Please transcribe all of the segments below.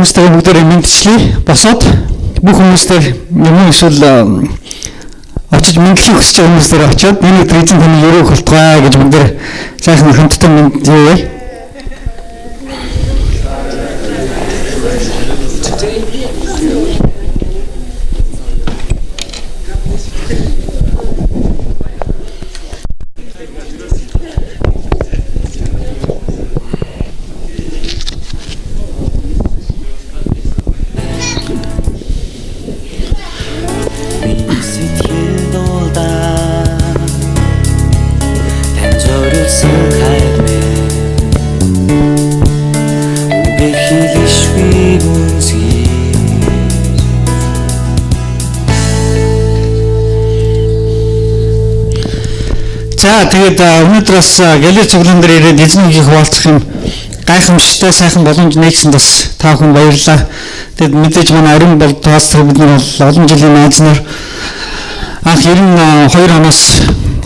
хүмүүстэйгээ бүгдээрээ мэндчлэе. Босоод бүх хүмүүстэй юм уу эсвэл очиж мэдлэхийг хүсэж байгаа хүмүүстээр очиод энэ өдөр эзэн таны өрөөх болтугай гэж бүгдээр сайхан хамтдаа мэндэлье. За тэгээд өнөөдөр бас Галил цуглаан дээр ирээд эзэн үгийг хуваалцах юм гайхамшигтай сайхан боломж нэгсэн бас та бүхэн баярлалаа. Тэгээд мэдээж манай ариун бол пастор бид нар бол олон жилийн найз нар анх 92 оноос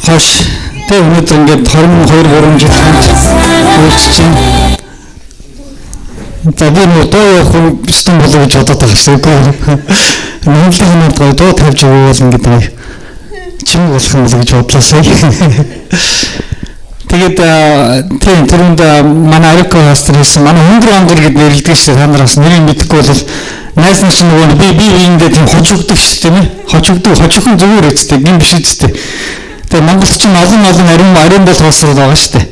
хойш тэг өнөөдөр ингээд 22 3 жил хамт үйлчилж байна. За би нөө дуу явах юм болов гэж бодоод байгаа шүү дээ. Монголын надад гоё дуу тавьж өгвөл ингээд гоё чимэг болох юм бол гэж бодлоо сая. Тэгээд тийм түрүүнд манай Арико пастор хэлсэн манай өндөр онгор гэд нэрлэдэг шүү. Та нар бас нэрийг мэдэхгүй бол найз нар чинь нөгөө би биендээ тийм хож өгдөг шүү тийм ээ. Хож өгдөг, хожихон зүгээр үсттэй, гин биш үсттэй. Тэгээд Монголд чинь олон олон ариун бол пастор байгаа шүү дээ.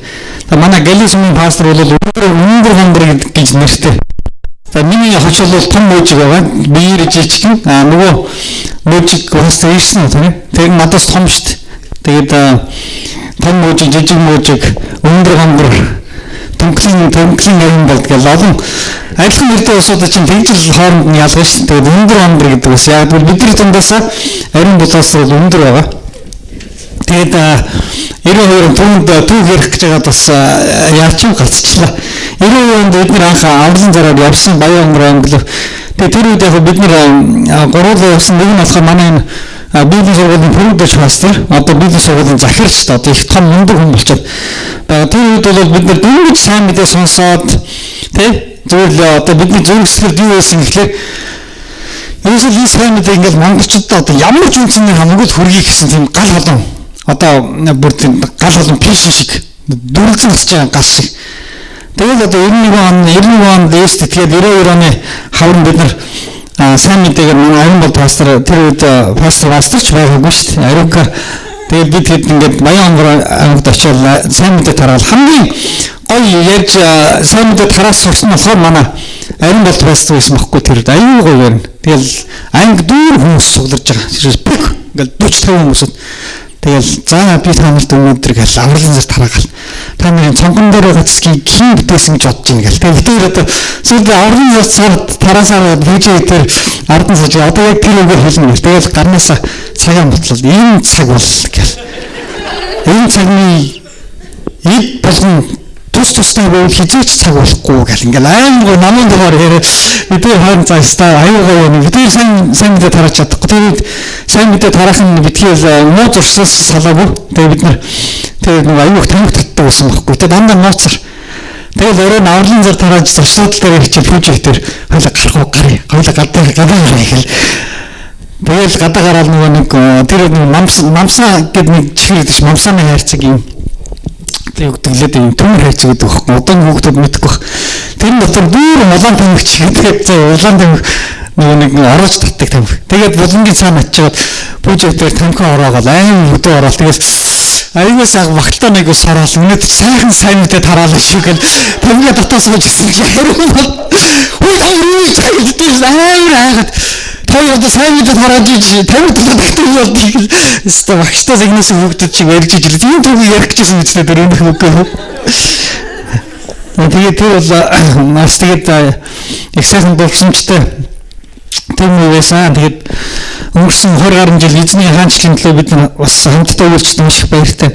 Тэгээд манай Галил сумын пастор бол өндөр онгор гэж нэртэй. За миний хож бол том мужиг байгаа. Биеэр жижигхэн. А нөгөө мужиг пастор ирсэн үү тийм ээ. Тэр надаас том шүү дээ. Тэгээд том мужиг, жижиг мужиг, өндөр гонгор, тунхлын ариун болд гэл олон адилхан нэртэй улсуудад чинь тэгж л хооронд нь ялгана шүү. Тэгээд өндөр гонгор гэдэг бас яг бол бидний дундаас ариун болоос бол өндөр байгаа. Тэгээд 92 түүнд түүх ярих гэж байгаад бас яач юм гацчлаа. 92 онд бид нар анх авралын зараар явсан Баян онгор англи. Тэгээд тэр үед яг бид нар гуруулаа явсан. Нэг нь болохоор манай энэ Библийн сургуулийн пүрдэж пастор, одоо Библийн сургуулийн захирч одоо их том мундаг хүн болчиход байгаа. Тэр үед бол бид нар дөнгөж сайн мэдээ сонсоод тий зүгээр л одоо бидний зүрхсэлд юу байсан гэхлээр ерөөсөө энэ сайн мэдээ ингээл монголчуудад одоо ямар ч үнцний хамаагүй л хүргэе гэсэн тийм гал холон одоо бүр тийм гал холон пишин шиг дүрлзэн өсөж байгаа гал шиг. Тэгэл одоо 91 онд Есүст итгээд 92 оны хаврын бид нар сайн мэдээгээр манай ариун бол пастор тэр үед пастор ч байгаагүй шүү дээ. Ариука тэгээд бид хэд ингээд Баян онгор ангид очиод сайн мэдээ тараал хамгийн гоё ярьж сайн мэдээ тараас сурсан болохоор манай ариун бол пастор байсан байхгүй тэр үед аюу гоё ярина. Тэгэл анги дүүр хүмүүс сугларж байгаа. Тэрээс бүх ингээд 40 50 хүмүүсд тэгэл за би та нарт өнөөдөр гэл авралын зар тараагаал. Та нарын цонхон дээр байгаа цэцгийг хэн бүтээсэн гэж бодож байна гэл. Тэгэл тэр одоо сүүлд авралын зар тараасаа бүжээ тэр ардан сууж одоо яг тэр үгээр хэлнэ гэл. Тэгэл гарнаасаа цагаан бутлал энэ цаг бол гэл. Энэ цагны эд болгон тус тустай байвал хизээч цаг болохгүй гэл. Ингээл амар гоо намын дугаар яриад бид нар хооронд заастаа аюу гоё юм. Бид нар сайн мэдээ тарааж чадахгүй. Тэр үед сайн мэдээ тараах нь битгий муу зурсаас салаагүй. Тэгээ бид нар тэр нэг аюу тамхи татдаг байсан байхгүй. Тэгээ дандаа нууцар. Тэгэл өөрөө авралын зар тарааж зурсууд дээр хичээл пүүжих дээр хойлоо гарах уу гарыг. Хойлоо гадаа гарах гэл. Тэгэл гадаа гараал нөгөө нэг тэр нэг мамсаа гэд нэг чихэр гэдэг чинь мамсааны хайрцаг юм. Тэг өгдөглээд юм төмөр хайрцаг гэдэг байхгүй. Одоо хүүхдүүд мэдэхгүй байх. Тэр дотор дүүр улаан тамхи гэдэг. За улаан тамхи нөгөө нэг оруулж татдаг тамхи. Тэгээд булангийн цаана очиод пүүжих дээр тамхи ороогоол аим хөдөө ороод тэгэл аюу сайхан багталтаа нэг ус сораал өнөөдөр сайхан сайн мэдээ тараалаа шүү гэл тамхи дотоо сууж гисэн чи хариу бол хүй та юу гэж амар айгаад та одоо сайн мэдээ тарааж иж тамхи дотоо татдаг болдгийг гэл өстө багштай загнаас хүүхдүүд чиг ярьж иж ийм түүхийг ярих гэжсэн мэт тэр өмнөх үгүй. Тэгээд тэр бол маш тэгээд их сайхан дурсамжтай тэр үе байсан. Тэгээд өнгөрсөн 20 гаруй жил эзний хаанчлалын төлөө бид нар бас хамтдаа үйлчлсэн маш их баяртай.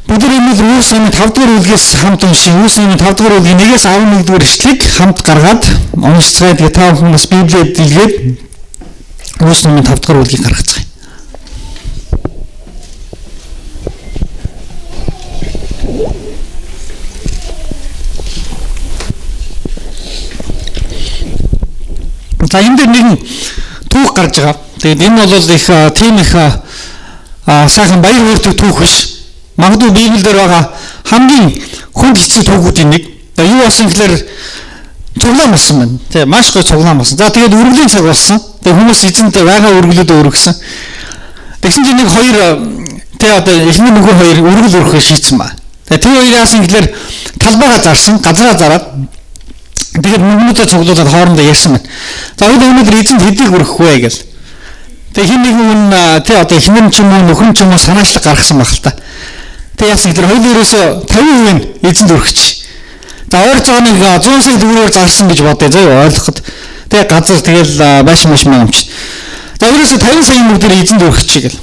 Бид нар энэ Үүс номын 5 дугаар бүлгээс хамт уншин. Үүс номын 5 дугаар бүлгийн 1-ээс 11 дугаар ишлэгийг хамт гаргаад уншицгаая. Тэгээд та бүхэн бас Библиэд дэлгээд Үүс номын 5 дугаар бүлгийг гаргацгаая. За энэ дээр нэгэн түүх гарч байгаа. Тэгээд энэ бол их тийм их сайхан баяр хөөртэй түүх биш. Магадгүй Библиэлд байгаа хамгийн хүнд хэцүү түүхүүдийн нэг. За юу болсон гэхээр цуглаан болсон байна. Тэ маш гоё цуглаан болсон. За тэгээд үргэлийн цаг болсон. Тэгээд хүмүүс эзэнт байгаа үргэлүүдээ өргөсөн. Тэгсэн чинь нэг хоёр тэ одоо эхний нөхөр хоёр үргэл өргөхөө шийдсэн ба. Тэгээд тэр хоёр яасан гэхээр талбайгаа зарсан, газраа зараад тэгээд мөнгөнүүдээ цуглуулад хоорондоо ярьсан байна. За өнөөдөр эзэнт хэдийг өргөх вэ гэл. Тэгээд хин нэгэн хүн тэ одоо эхнэр ч юм уу нөхөр ч юм уу санаачлаг гаргасан баг л та. Тэгээд яасан гэхээр хоёул ерөөсөө 50% нь эзэнт өргөч. За ойр зооны 100 сая төгрөгөөр зарсан гэж бодъё заяа ойлгоход. Тэгээ газар тэгэл байшин маш маа юм чи. За ерөөсөө 50 саяын бүгдээр эзэнд өргөчье гэл.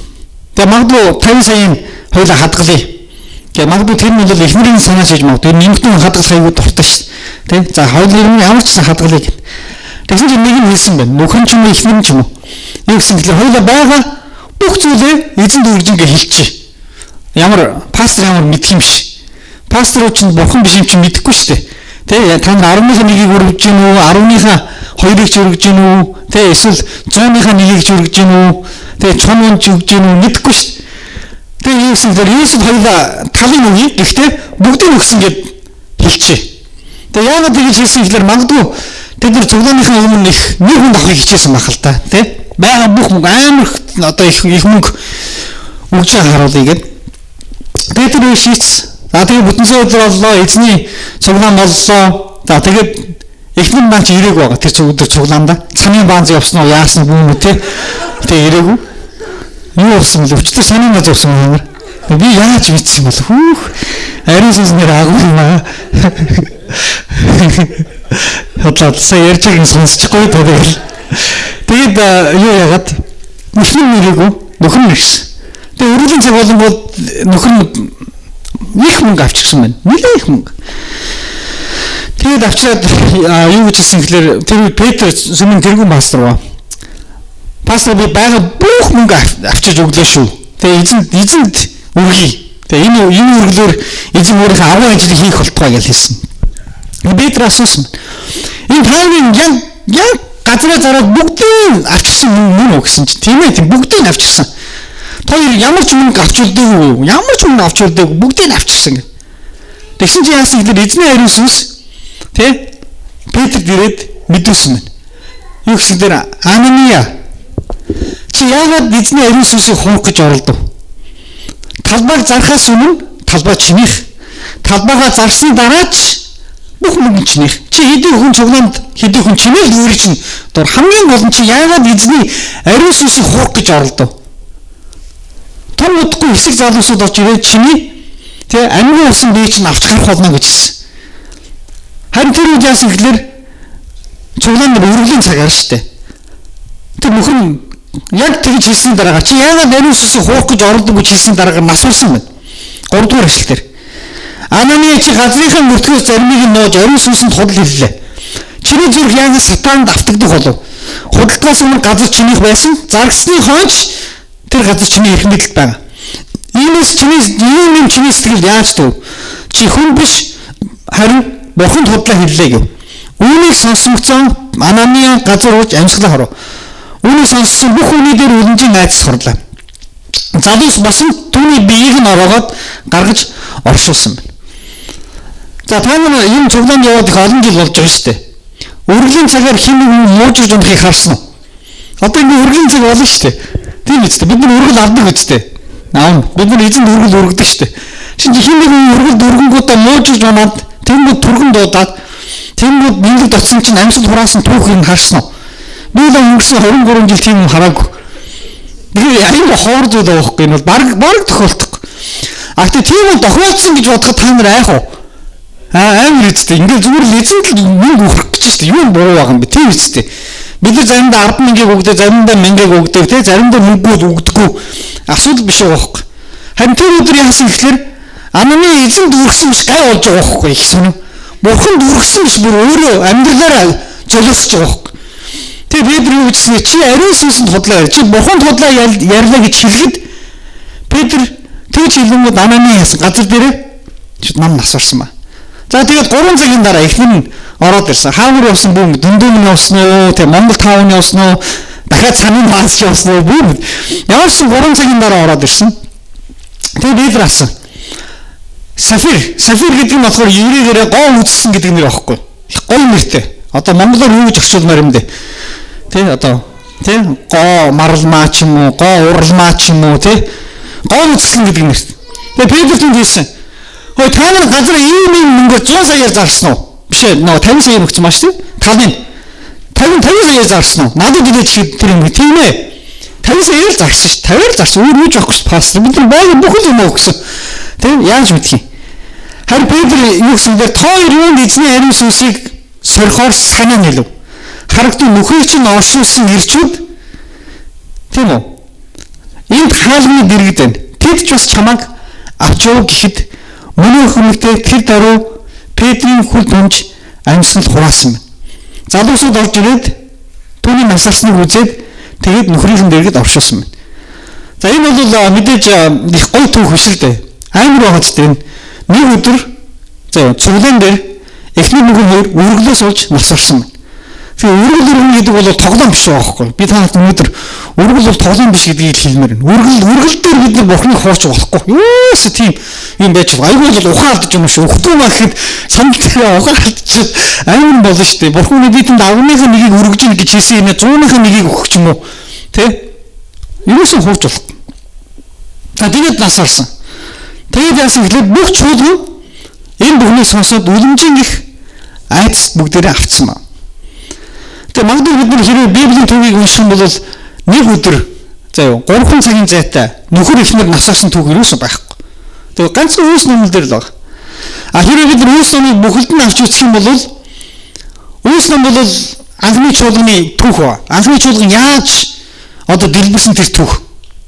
Тэгээ магадгүй 50 саяын хоёулаа хадгалъя. Тэгээ магадгүй тэр нь бол эхнэрийн санаа шиж магадгүй нэмэгдэн хадгалах аягүй дуртай шүү. Тэ? За хоёулын ямар ч сан хадгалъя гэх. Тэгсэн чинь нэг нь хэлсэн байна. Нөхөр нь ч юм уу эхнэр нь ч юм уу. Юу гэсэн гэхээр хоёулаа байгаа бүх зүйлээ эзэнд өргөж ингээ хэлчихье. Ямар пастор ямар мэдх юм биш. Пасторууд чинь бурхан биш юм чинь мэдэхгүй шүү дээ. Тэ та нар 10-ынхаа нэгийг өргөж гин үү? 10-ынхаа 2-ыг ч өргөж гин үү? Тэ эсвэл 100-ынхаа нэгийг ч өргөж гин үү? Тэ чон он ч өгж гин үү? Мэдэхгүй шүү дээ. Тэгээ юу гэсэн гэхээр Есүс хоёулаа талын үгүй. Гэхдээ бүгдийг өгсөн гэд хэлчихье. Тэгээ яагаад тэгж хэлсэн гэхээр магадгүй тэд нар цуглааныхаа өмнө их нэг хүн авахыг хичээсэн байх л та. Тэ? Байгаа бүх мөнгө амар одоо их мөнгө өгж байгаа харуулъя гэд. Тэгээ тэр үе шийдсэн. За тэгээ бүтэнсэн өдөр боллоо, эзний цуглаан боллоо. За тэгээд эхнэр маань ч ирээгүй байгаа. Тэр өдөр цуглаанда цанын баанз явсан уу, яасан бүү мө те. Тэгээ ирээгүй. Юу болсон бэл өчтөр санын баанз явсан юм. Би яаж мэдсэн бол хүүх. Ариун сүнснээр агуу юм аа. Хотлоо сая ярьж байгааг сонсчихгүй тэгэл. Тэгээд юу яагаад эхнэр нь ирээгүй, нөхөр нь ирсэн. Тэгээ өргөлийн цаг болонгууд нөхөр нь их мөнгө авчирсан байна. Нилээ их мөнгө. Тэгээд авчираад юу гэж хэлсэн гэхээр тэр үед Петр сүмийн тэргүүн пастор ба. Пастор би байгаа бүх мөнгө авчирч өглөө шүү. Тэгээ эзэнд өргөе. Тэгээ энэ өргөлөөр эзэн өөрийнхөө агуу ажлыг хийх болтугай гэж хэлсэн. Петр асуусан. Энэ таны яг газраа зараад бүгдийг авчирсан мөн үү гэсэн чинь тийм ээ тийм бүгдийг авчирсан. Хоёр ямар ч мөнгө авч үлдээгүй, ямар ч мөнгө авч үлдээгүй, бүгдийг авчирсан гэх. Тэгсэн чинь яасан гэхээр эзний ариун сүнс тэ Петрд ирээд мэдүүлсэн байна. Юу гэсэн дээр Анания чи яагаад эзний ариун сүнсийг хуурах гэж оролдов? Талбайг зархаас өмнө талбай чинийх. Талбайгаа зарсны дараа ч бүх мөнгө чинийх. Чи хэдий хүн цуглаанд хэдий хүн чиний л өөрийн чинь дур хамгийн гол нь чи яагаад эзний ариун сүнсийг хуурах гэж оролдов? Том удахгүй хэсэг залуусууд орж ирээд чиний тэ амьган усан бие чинь авч гарах болно гэж хэлсэн. Харин тэр үед яасан гэхлээр цуглаан дээр үргэлийн цаг арна штэ. Тэр нөхөр нь яг тэгж хэлсэн дараагаар чи яагаад ариун сүнсийг хуурах гэж оролдог гэж хэлсэн дараагаар насварсан байна. 3 дугаар эшлэл дээр. Анания чи газрынхаа мөртгөөс заримыг нь нууж ариун сүнсэнд худал хэллээ. Чиний зүрх яагаад сатанд автагдах болов? Худалдаас өмнө газар чинийх байсан. Заргсны хойч тэр газар чиний эрх мэдэлд байгаа. Иймээс чиний ийм юм чиний сэтгэлд яаж төв? Чи хүн биш харин бурханд худлаа хэллээ гэв. Үүнийг сонсомгцсон Анания газар ууж амьсгалаа хоров. Үүнийг сонссон бүх хүний дээр үлэмжийн айдас хорлоо. Залуус басан түүний биеийг нь ороогоод гаргаж оршуулсан байна. За та нар энэ цуглаанд яваад их олон жил болж байгаа шүү дээ. Үргэлийн цагаар хэн нэгэн муужирж унахыг харсан уу? Одоо ингэ үргэлийн цаг болно шүү дээ. Тийм үстэй. Бид нар үргэл авдаг үстэй. Аав. Бид нар эзэнд үргэл өргөдөг шүү дээ. Шинэ хэн нэгэн үргэл дөргөнгүүдээ муужирж унаад тэнгууд түргэн дуудаад тэнгууд бэлэг дотсон чинь амьсгал хураасан түүхийг нь харсан уу? Би л өнгөрсөн 23 жил тийм юм хараагүй. Тэгэхээр аюу хоор зүйл байгаа байхгүй энэ бол баг тохиолдохгүй. А гэтээ тийм үү тохиолдсон гэж бодоход та нар айх уу? Амар үстэй. Ингээл зүгээр л эзэнд л мөнгө өгөх гэж шүү дээ. Юу буруу байгаа юм бэ? Тийм үстэй. Бид нар заримдаа 10,000-ыг өгдөг, заримдаа 1,000-ыг өгдөг, тэ заримдаа мөнгөө өгдөггүй. Асуудал биш байгаа байхгүй. Харин тэр өдөр яасан гэхлээр Ананы эзэнд үргэсэн биш гай болж байгаа байхгүй их сонин. Бурханд үргэсэн биш бүр өөрөө амьдралаараа золиосч байгаа байхгүй. Тэгээ Петр юу гэж хэлсэн? Чи ариун сүнсэнд худлаа, чи бурханд худлаа ярьлаа гэж хэлэхэд Петр тэгж хэлэнгүүд Ананы яасан газар дээрээ нам нас орсон ба. За тэгээд 3 цагийн дараа эхнэр нь ороод ирсэн. Хаавар явсан бүүм дүндүүм нь явсан уу? Тэг Монгол таун явсан уу? Дахиад санын бааз явсан уу? Бүүм. Ямар ч 3 цагийн дараа ороод ирсэн. Тэгээд Петр асан. Сафир, сафир гэдэг нь болохоор еврейгээрээ гоо үзсэн гэдэг нэр аахгүй. Их гоё нэртэй. Одоо монголоор юу гэж орчуулмаар юм бэ? Тэ одоо тэ гоо марлмаа ч юм уу, гоо уралмаа ч юм уу тэ гоо үзсэн гэдэг нэртэй. Тэгээ Петр тэнд хэлсэн. Хөөе та нар газар ийм ийм мөнгөөр 100 саяар зарсан уу? Биш ээ, нөгөө 50 сая өгсөн маш тий. Талын 50 саяар зарсан уу? Надад идэж тэр юм тийм ээ. 50 саяар зарсан ш. 50-аар зарсан. Өөр юу ч авахгүй ш. Пастор бид нар байг бүхэл юм өгсөн. Тийм яаж мэдх юм? Харин Петр юу гэсэн дээр та хоёр юунд эзний ариун сүнсийг сорихоор санаа нэлв. Харагдсан нүхээ чинь оршуулсан ирчүүд тийм үү? Энд хаалганы дэргэд байна. Тэд ч бас чамайг авч яв гэхэд мөнөө хүмүүстээ тэр даруй Петрийн хүл дүнж амьсгал хураасан байна. Залуусууд орж ирээд түүний насалсныг үзээд тэгээд нөхрийнхэн дэргэд оршуулсан байна. За энэ бол мэдээж их гоё түүх биш л дээ. Амар байгаа ч тийм. Нэг өдөр за цуглаан дээр эхний нөхөр хоёр өргөлөөс олж насарсан байна. Тэгээ өргөл өргөн гэдэг бол тоглоом биш байгаа байхгүй. Би та нарт өнөөдөр өргөл бол тоглоом биш гэдгийг хэлмээр байна. Өргөл дээр бид нар бурхныг хуурч болохгүй. Юус тийм юм байж болох. Айгүй бол ухаан алдаж юм шүү. Өгтөө маа гэхэд санал дээр ухаан алдчих амар болно шүү дээ. Бурхан бидэнд 10-ынхаа нэгийг өргөж ийн гэж хэлсэн юм. 100-ынхаа нэгийг өгөх ч юм уу. Тэ? Юусэн хуурч болохгүй. За тэгээд насарсан. Тэгээд яасан гэхлээр бүх чуулган энэ бүхнийг сонсоод үлэмжийн их айдас бүгдээрээ автсан ба. Тэгээ магадгүй бид нар хэрвээ Библийн түүхийг унших юм бол нэг өдөр заа юу 3 цагийн зайтай нөхөр эхнэр насаарсан түүх юусэн байхгүй. Тэгээ ганцхан Үүс номон дээр л байгаа. А хэрвээ бид нар Үүс номыг бүхэлд нь авч үзэх юм бол Үүс ном бол анхны чуулганы түүх ба. Анхны чуулган яаж одоо дэлбэрсэн тэр түүх.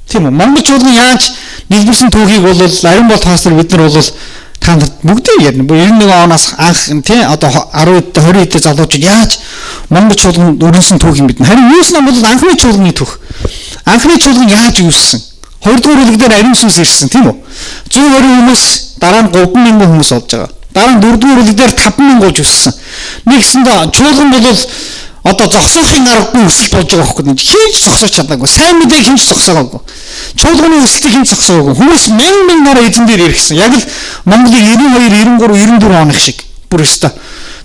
Тийм үү? Монгол чуулган яаж дэлбэрсэн түүхийг бол ариун бол пастор бид нар бол та нарт бүгдээ ярина. 91 оноос анх тий одоо 10 20 хэд залуучууд яаж Монгол чуулган өрнөсөн түүх юм бид. Харин Үүс ном бол анхны чуулганы түүх. Анхны чуулган яаж үүссэн? 2 дугаар бүлэг дээр ариун сүнс ирсэн тийм үү? 120 хүмүүс дараа нь 3000 хүмүүс болж байгаа. Дараа нь 4 дугаар бүлэг дээр 5000 болж өссөн. Нэгсэндээ чуулган бол одоо зогсоохын аргагүй өсөлт болж байгаа байхгүй. Хийж зогсоож чадаагүй. Сайн мэдээг хийж зогсоогоогүй. Чуулганы өсөлтийг хийж зогсоогоогүй. Хүмүүс мянган мянгаар эзэн дээр ирсэн. Яг л Монголын 92, 93, 94 оных шиг. Бүр өстой.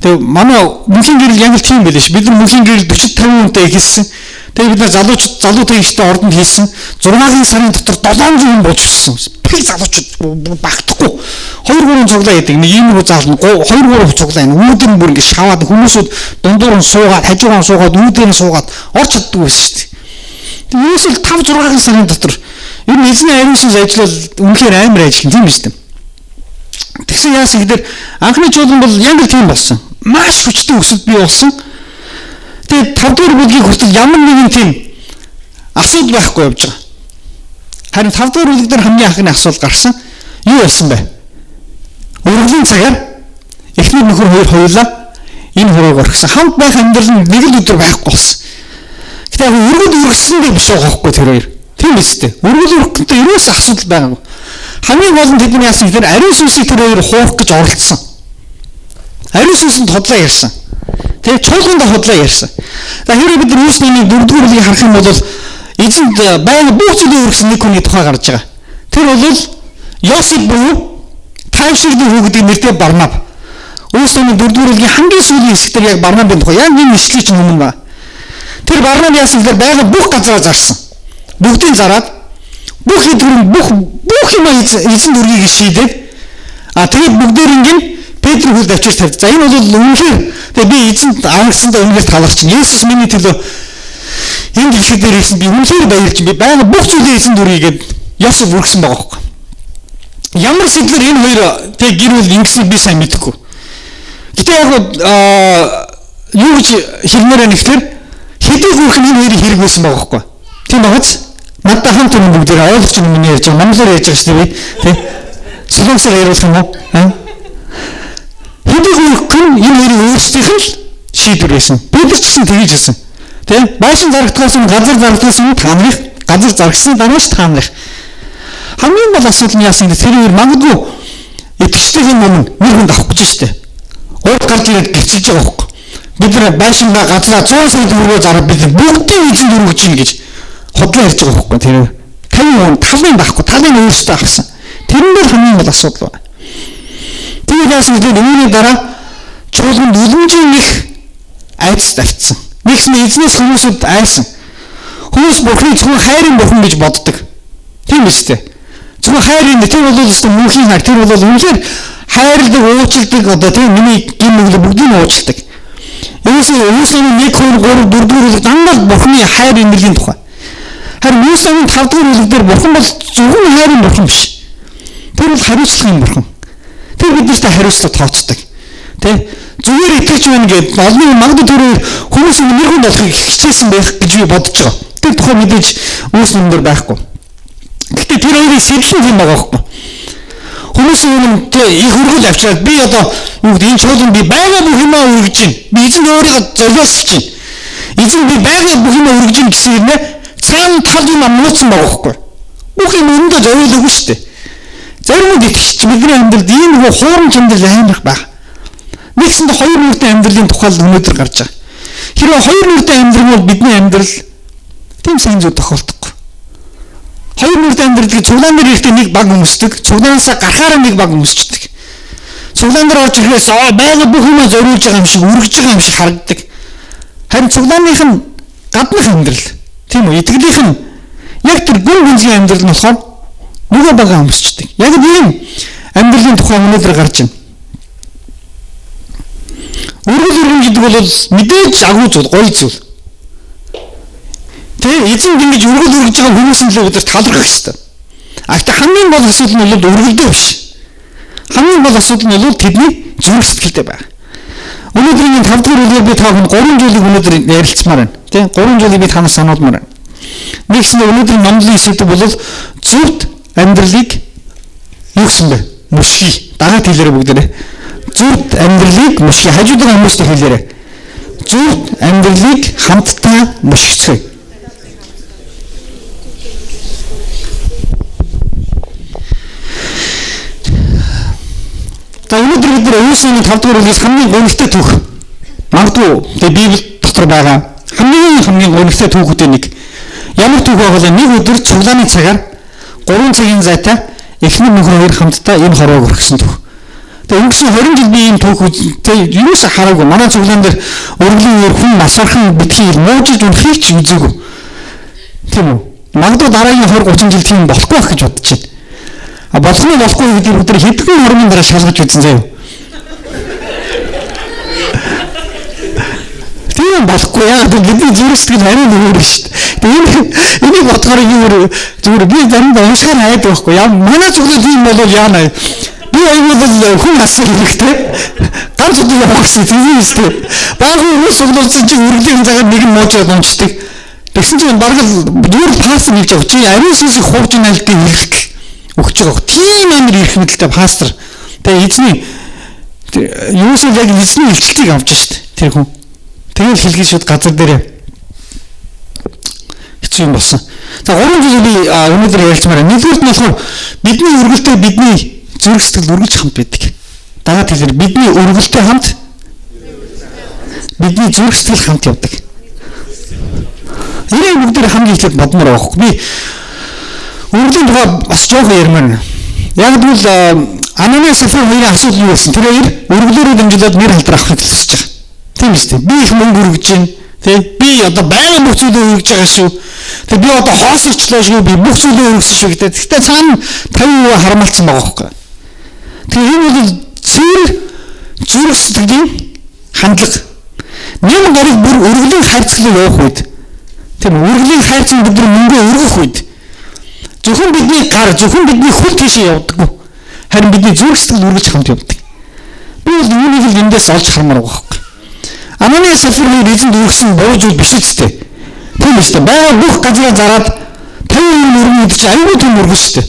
Тэгээ манай мөнхийн гэрэл яг л тийм байлээ ш. Бид нар мөнхийн гэрэл 40 50 хүнтэй эхэлсэн. Тэгээ бид нар залуучууд залуутай ихтэй ордонд хийсэн. 6 сарын дотор 700 хүн болж өссөн. Бэл залуучууд багтахгүй. 2 3 цуглаа яадаг. Нэг иймэрхүү заална. 2 3 цуглаа энэ үүдэр нь бүр ингэ шаваад хүмүүсүүд дундуур нь суугаад, хажуугаар нь суугаад, үүдээр нь суугаад орч чаддгүй байсан шүү дээ. Тэгээ юус л 5 6 сарын дотор ер нь эзний ариун сүнс ажиллал үнэхээр амар ажиллана тийм биз дээ. Тэгсэн яасан гэхээр анхны чуулган бол яг л тийм болсон. Маш хүчтэй өсөлт бий болсон. Тэгээд 5 дугаар бүлгийг хүртэл ямар нэгэн тийм асуудал байхгүй явж байгаа. Харин 5 дугаар бүлэг дээр хамгийн анхны асуудал гарсан. Юу болсон бэ? Өргөлийн цагаар эхний нөхөр хоёр хоёулаа энэ хурааг орхисон. Хамт байх амьдрал нь нэг л өдөр байхгүй болсон. Гэтэ яг өргөл өргөсөн дээ биш байгаа байхгүй тэр хоёр. Тийм биз дээ. Өргөл өргөхөндөө ерөөс асуудал байгаагүй. Хамгийн гол нь тэдний яасан гэхээр ариун сүнсийг тэр хоёр хуурах гэж оролдсон. Ариун сүнсэнд худлаа ярьсан. Тэгээ чуулганд худлаа ярьсан. За хэрвээ бид нар Үүс номын 4 дугаар бүлгийг харах юм бол эзэнд байнга бүх зүйлийг өргөсөн нэг хүний тухай гарч байгаа. Тэр бол Йосеф буюу тайвширлын хүү гэдэг нэртэй Барнаб. Үүс номын 4 дугаар бүлгийн хамгийн сүүлийн хэсэг дээр яг Барнабын тухай яг энэ ишлэлийн чинь өмнө байна. Тэр Барнаб яасан гэхээр байнга бүх газараа зарсан. Бүгдийг зараад бүх хэдвэр бүх юм эзэн дүргийг шийдээд а тэгээд бүгдээр ингэн Петр хүлд авчирч тавьд. За энэ бол үнэхээр тэгээ би эзэнд аврагсандаа үнэхээр таларч байна. Есүс миний төлөө энэ дэлхий дээр ирсэн би үнэхээр баярлж байна. Би байнга бүх зүйлээ эзэн дүрийгээд Йосеф үргэсэн байгаа байхгүй. Ямар сэдвэр энэ хоёр тэг гэр бүл ингэсийг би сайн мэдэхгүй. Гэтэ яг юу гэж хэлмээр байна гэхээр хэдий гүрх нь энэ хоёрын хэрэг байсан байгаа байхгүй. Тийм байгааз надтай хамт юм бүгдээр ойлгож байгаа миний ярьж байгаа монголоор ярьж байгаа шүү дээ би. Тэ? Солонгосоор яриулах юм уу? Хэдий гүрх нь энэ хоёрын өөрсдийнх нь л шийдвэр байсан. Бид нар ч гэсэн тэгэж хэлсэн. Тэ? Байшин зарагдахаас өмнө газар зарагдахаас өмнө та нарын газар заргсан дараа ч та нарын хамгийн гол асуудал нь яасан гэвэл тэр үер магадгүй итгэжтэйгийн өмнө нэг хүнд авах гэж штэ. Урд гарч ирээд гэрчилж байгаа байхгүй. Бид нар байшингаа газраа 100 сая төгрөгөөр зараад бид бүгдийг эзэнд өргөж чинь гэж худлаа ярьж байгаа байхгүй. Тэр 50% талын байхгүй, талын өөрсдөө авсан. Тэрэн дээр хамгийн гол асуудал байна. Тэгээд яасан гэвэл үүний дараа чуулганд үлэмжийн их айдас тавьчихсан. Нэгсэн эзнээс хүмүүсүүд айсан. Хүмүүс бурхныг зөвхөн хайрын бурхан гэж боддог. Тийм биз дээ. Зөвхөн хайрын, тэр бол өстө мөнхийн хайр, тэр бол үнэхээр хайрладаг, уучладаг, одоо тийм миний гин нүглээ бүгдийг нь уучладаг. Есүсийн 1 2 3 4 дугаар бүлэг дандаа бурхны хайр инэрлийн тухай. Харин Есүсийн 5 дугаар бүлэг дээр бурхан бол зөвхөн хайрын бурхан биш. Тэр бол хариуцлагын бурхан. Тэр бид нартай хариуцлага тооцдог. Тэ? Зүгээр итгэж байна гэдээ олон магадгүй тэр хүмүүс нэрхэн болохыг хичээсэн байх гэж би бодож байгаа. Тэр тухай мэдээж үүс нэмэр байхгүй. Гэхдээ тэр хоёрын сэрлэн тийм байгаа байхгүй. Хүмүүсийн өмнө тэ их өргөл авчираад би одоо юу гэдэг энэ чуулган би байгаа бүх юмаа өргөж чинь. Би эзэн өөрийгөө золиослож чинь. Эзэн би байгаа бүх юмаа өргөж чинь гэсэн юм нэ цаана тал юм мууцсан байгаа байхгүй. Бүх юм өндөө зориулаагүй шүү дээ. Зарим нэг итгэгч бидний амьдралд ийм нэг хуурамч амьдрал амар их байна. Нэгсэнд хоёр нүртэй амьдралын тухай л өнөөдөр гарч байгаа. Хэрвээ хоёр нүртэй амьдрал бол бидний амьдрал тийм сайн зүйл тохиолдохгүй. Хоёр нүртэй амьдрал гэж цуглаан дээр ирэхдээ нэг баг өмсдөг, цуглаанаасаа гарахаараа нэг баг өмсчдөг. Цуглаан дээр орж ирэхээс байгаа бүх юмаа зориулж байгаа юм шиг, үргэж байгаа юм шиг харагддаг. Харин цуглааных нь гаднах амьдрал, тийм үү? Итгэлийнх нь яг тэр гүн гүнзгий амьдрал нь болохоор нөгөө багаа өмсчдөг. Яг ийм амьдралын тухай өнөөдөр гарч байна. Өргөл өргөн гэдэг бол мэдээж агуу зүйл, гоё зүйл. Тэ эзэн ингэж өргөл өргөж байгаа хүмүүсийн төлөө бид нар талархах ёстой. А гэхдээ хамгийн гол асуудал нь бол өргөлдөө биш. Хамгийн гол асуудал нь бол тэдний зүрх сэтгэлдээ байна. Өнөөдрийн 5 дугаар бүлгээр би та бүхэн 3 зүйлийг өнөөдөр ярилцмаар байна. Тэ 3 зүйлийг би танаас сануулмаар байна. Нэгсэндээ өнөөдрийн номлолын сэдэв бол зөвхт амьдралыг юу гэсэн бэ? Мөшгий. Дагаад хэлээрэй бүгдээрээ. Зөвхт амьдралыг мөшгий. Хажууд байгаа хүмүүстэй хэлээрэй. Зөвхт амьдралыг хамтдаа мөшгцгээе. За өнөөдөр бид нар Есүсийн 5 дугаар бүлгээс хамгийн гомдтой түүх. Магадгүй тэгээ Библи дотор байгаа хамгийн гомдтой түүхүүдийн нэг. Ямар түүх вэ? Нэг өдөр цуглааны цагаар 3 цагийн зайтай эхнэр нөхөр хоёр хамтдаа энэ хорвоог өргөсөн түүх. Тэгээ өнгөрсөн 20 жил би ийм түүх тэгээ юус хараагүй. Манай цуглаан дээр өргөлийн үеэр хүн масархан битгий муужиж унахыг ч үзээгүй. Тийм үү? Магадгүй дараагийн 20 30 жил тийм болохгүй байх гэж бодож байна. А болох нь болохгүй гэдгийг бид нар хэдхэн хормын дараа шалгаж үзсэн заяа. Тийм болохгүй яа гэвэл бидний зүрх сэтгэл арай өөр шүү дээ. Тэгээ энийг бодохоор юу зүгээр би заримдаа уншихаар хайдаг байхгүй. Яа манай цуглаан тийм болвол яана. Би аюул хүн асах хэрэгтэй. Ганц удаа явах гэсэн тийм үү шүү дээ. Баахан хүмүүс цуглуулсан чинь үргэлжлэн цагаар нэг нь муужаад уншдаг. Тэгсэн чинь бараг л зүгээр пастор хэлж байгаа. Чи ариун сүнсийг хуурж ийн аль гэдэг хэлэлт өгч байгаа. Тийм амар эрх мэдэлтэй пастор. Тэгээ эзний юусоо яг эзний илчлэлтийг авч шít тэр хүн. Тэгэл хэлгээ шууд газар дээр хэцүү юм болсон. За гурван зүйлийг би өнөөдөр ярилцмаар байна. Нэгдүгürt нь болохоор бидний өргөлтэй бидний зүрх сэтгэл үргэлж хамт байдаг. Дагаад хэлээр бидний өргөлтэй хамт бидний зүрх сэтгэл хамт явдаг. Энийг бүгдээр хамгийн эхлээд бодмоор байгаа байхгүй. Би өргөлийн тухай бас жоохон ярмаар байна. Яг тэгвэл Анани Сафир хоёрын асуудал юу байсан? Тэр хоёр өргөлөөрөө дамжуулаад нэр алдар авахыг хүсэж байгаа. Тийм үстэй. Би их мөнгө өргөж байна. Тэ? Би одоо байнга бүх зүйлээ өргөж байгаа шүү. Тэг би одоо хоосорчлоо шүү. Би бүх зүйлээ өргөсөн шүү гэдэг. Гэхдээ цаана 50% харамалцсан байгаа байхгүй. Тэгээ энэ бол цэвэр зүрх сэтгэлийн хандлага. Нэм гариг бүр өргөлийн хайрцаглыг явах үед тийм өргөлийн хайрцаг бид нар мөнгө өргөх үед зөвхөн бидний гар, зөвхөн бидний хөл тийшээ явдаггүй. Харин бидний зүрх сэтгэл үргэлж хамт явдаг. Би бол үүнийг л эндээс олж хармаар байгаа байхгүй. Анани Сафир хоёр эзэнд өргөсөн буруу зүйл биш л дээ. Тийм үү? Байгаа бүх газраа зараад 50% өргөн гэдэг чинь аюул тийм өргөн шүү дээ.